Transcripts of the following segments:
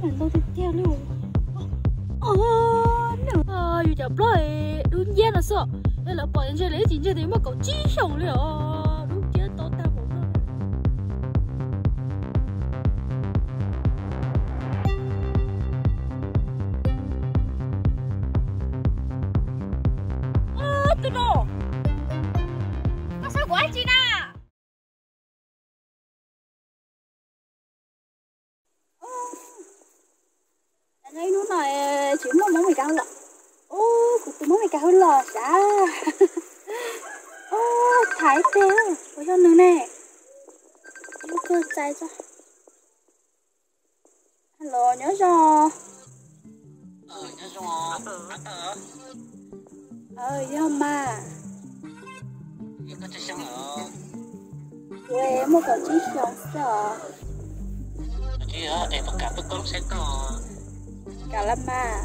Ntau tiag tiag li. Yus cov plaub dub nciab no xwb, yog lawv pom ntshe lawv ib tsis ntseeg tias muaj kaum tsib xyoos li os, dub nciab tau tag npaum no. Tus no, koj saib kuv dab tsi na? Ib hnub no tsis muaj Hmoob Meskas los. Ub, kuv tus Hmoob Meskas los sav. Ub, thaiv teg, puas yog nws ne? Ub, kawg txais tso. Hello, nyob zoo. Yog mas. Kuv muaj kaum tsib xyoos xwb os. Kam los mas.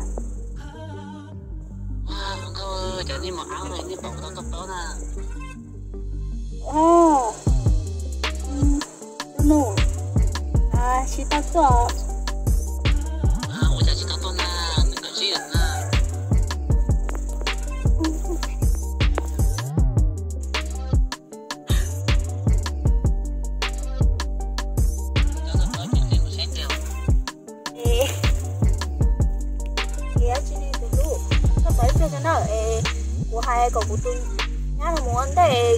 Tus nus, tsis tau tuaj. Tsis li tus hlub, koj txhob ib pliag no na, es kuv hais kom kuv tus nyab no mus ua ntej,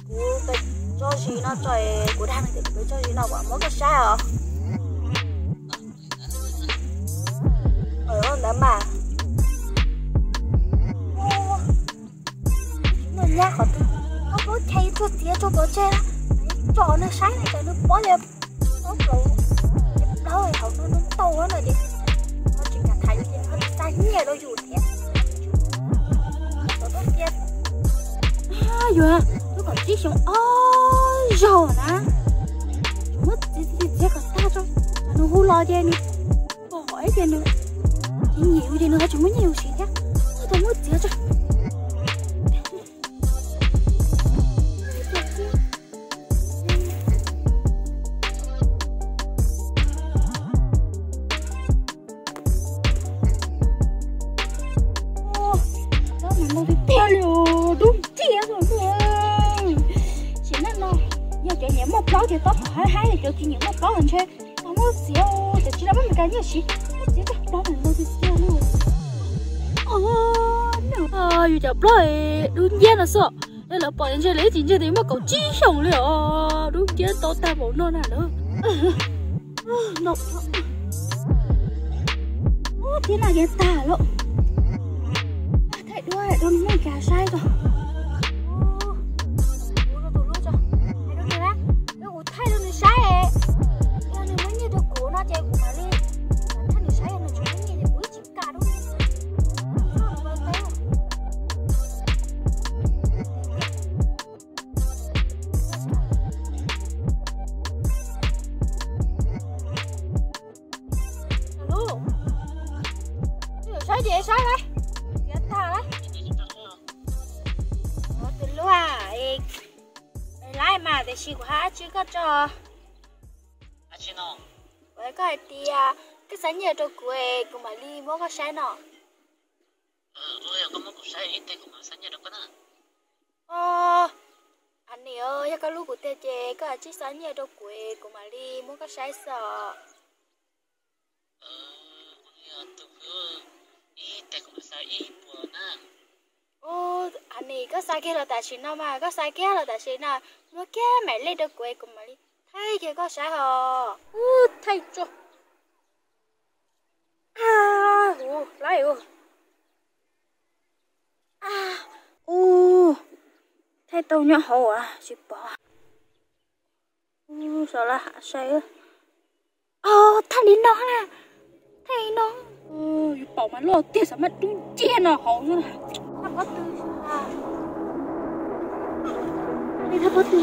kuv pem tso zis no tso, kuv dag nws tias kuv pem tso zis no kom muab koj saib os. Ntawd mas. Noj nyab qhov twg, koj paub chaw tuaj txiav tso pov tseg, tso nws saib na, nws paub tias plaub plaub hauv no ntau no ces nws tsis kam thaiv yus ces nws tsis xa nyiaj rau yus thiab. Yuav, lub kaum tsib xyoo ob zaug na, muab txiav txiav txiav kom tag tso, nws hu los ces nws pom ib ces nws tsis nyiam yus ces nws ho tsis muab nyiaj yus siv thiab, nws tau muab txiav tso. Plaub mas ntau tiag tiag li, dub nciab xwb. Sim neej no yog cov nyiam muaj plaub ces tob qhov haib haib, yog cov tsis nyiam muaj plaub los ntshe tau muab txiav, cov tsis tau muab Meskas nyiaj siv, muab txiav tso, plaub mas ntau tiag tiag li. Yus cov plaub dub nciab no xwb, yog lawv pom ntshe lawv ib tsis ntseeg tias muaj kaum tsib xyoos li os, dub nciab tau tag npaum no na lawm. Ub, tib no ces tag lawm. Thaij duab rau nws muaj Meskas saib tso. Ub, tus hlub tso, hais rau nws na, yog kuv thaij rau nws saib, yog nws muab nyiaj rau kuv no ces kuv mam li thaij nws saib, yog nws tsis muab nyiaj ces kuv ib tsis kam rau nws. Saib ces saib lauj, txiav tag lauj. Tus hlub, laib mas tiam sis kuv hais dab tsi koj tso. Koj hais tias koj xa nyiaj rau kuv es kuv mam li muab koj saib no. Anis, yog koj hlub kuv tiag ces koj hais tsis xa nyiaj rau kuv es kuv mam li muab koj saib xwb os. Ub, Anis, koj xa kiag los tam sim no mas, koj xa kiag los tam sim no, muab kiag maim lej rau kuv es kuv mam li thaij kiag koj saib os. Ub, thaij tso. Ub, laib ub. Ub, thaij tau nyob hauv tsis pom. Ub, sav laj hav sai. Os, thaij li no na, thaij li no. Yus pom mas loj tiag, xav mas dub nciab no hauv xwb. Thaij pob tw, thaij pob tw.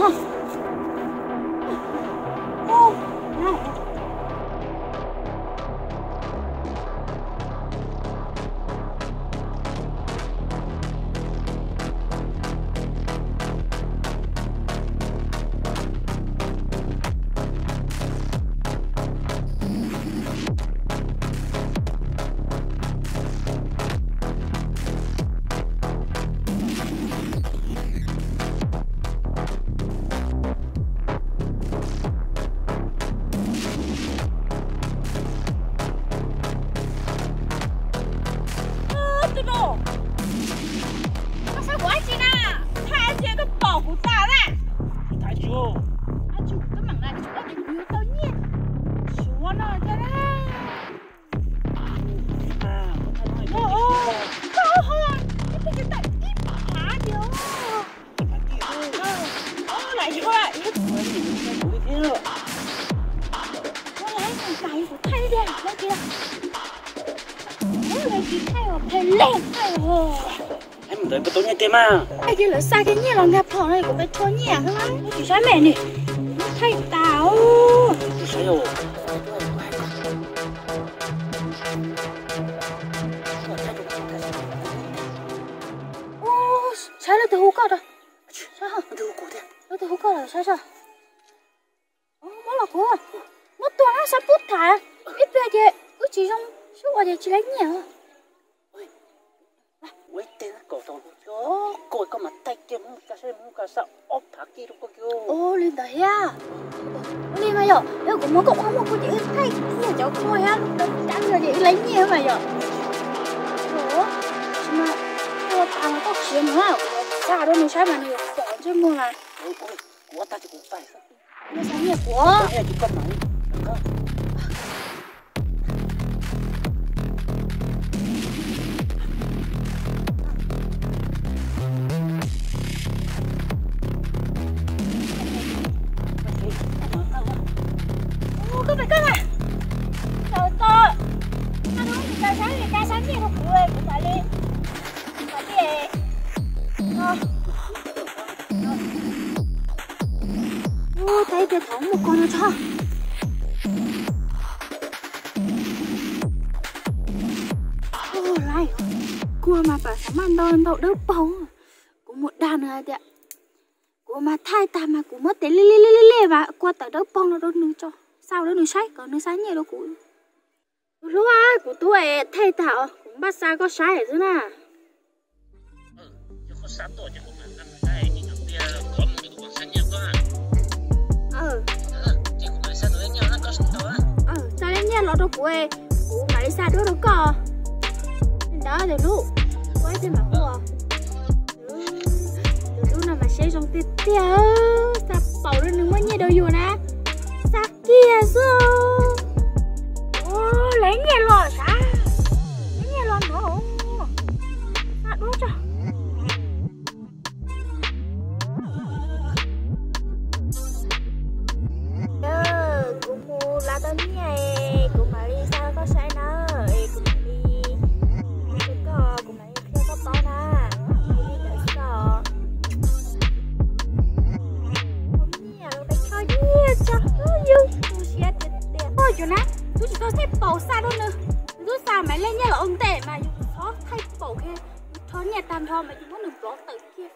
Leej txiv, leej txiv thaij os, phem leej thaij os. Mus ntawd puas tau nyiaj tiag mas? Cia lawv xa kiag nyiaj los nkag phom no kuv pais rho nyiaj xwb na. Tsis saib me nws thaij tas os. Ub, saib leej twg hu koj ra. Leej twg hu koj ra saib saib. Muab los kuv, muab tua na, saib pub tham. Ib pliag ces wb tsis zoo sib ua ces tsis lawv nyiaj. Ua ib teg kom tau, koj mas thaij kiag mus, koj saib mus, koj xa ob phav kiag rau koj kiag. Ua li ntawd thiab. Ua li mas yom, yog kuv muab koj ua muaj kuv ces wb thaij kiag cov kua thiab cab no ces wb lawv nyiaj mas yom. Ua, tsis mas ua tas mas koj khiav mus na, kuv xa rau nws saib mas nws yuav pom ntsej muag mas. Kuv ua tag ces kuv pais xwb. Nws xav nyiaj kuv. Koj pais koj na. Tau tau. Koj hnub nws tau sab li koj sab nyiaj rau kuv, kuv mam li, kuv mam li. Ua, thaij tias thaum muaj kua no tso. Ua, laiv, kua mas pam xav maj ntau ntau dawb paug. Kuv mus dag nws hais tias kuv mas thaij tag mas kuv muab tes liaj liaj liaj liaj mas kua tawm dawb paug no rau nws tso, xa rau nws saib kom nws xa nyiaj rau kuv. Tus hlub, kuv twb thaij tag os, kuv npaj xa koj saib xwb na. Xa lub nyiaj los rau kuv, kuv mam li xa duab rau koj. Li ntawd tus hlub, koj ib pliag mam hu. Tus hlub no mas siab zoo tiag tiag, xa paum rau nws muaj nyiaj rau yus na, xa kiag xwb. Ua, lawv nyiaj los sav, lawv nyiaj los no, xa duab tso. Kuv mus lawv tau nyiaj, kuv mam li xa rau koj saib na, es kuv mam li, kuv mam li qhia koj paub na, kuv li ntawd xwb os. Kuv nyiaj los peb kho nyiaj tso, yus tu siab tiag tiag. Koj yus na, twb tsis tau thaij paum xa rau nws, twb xa mam li nyiaj los ua ntej mas yus txhob thaij paum kiag, yus rho nyiaj tag nrho mas yus muab nws block tawm kiag.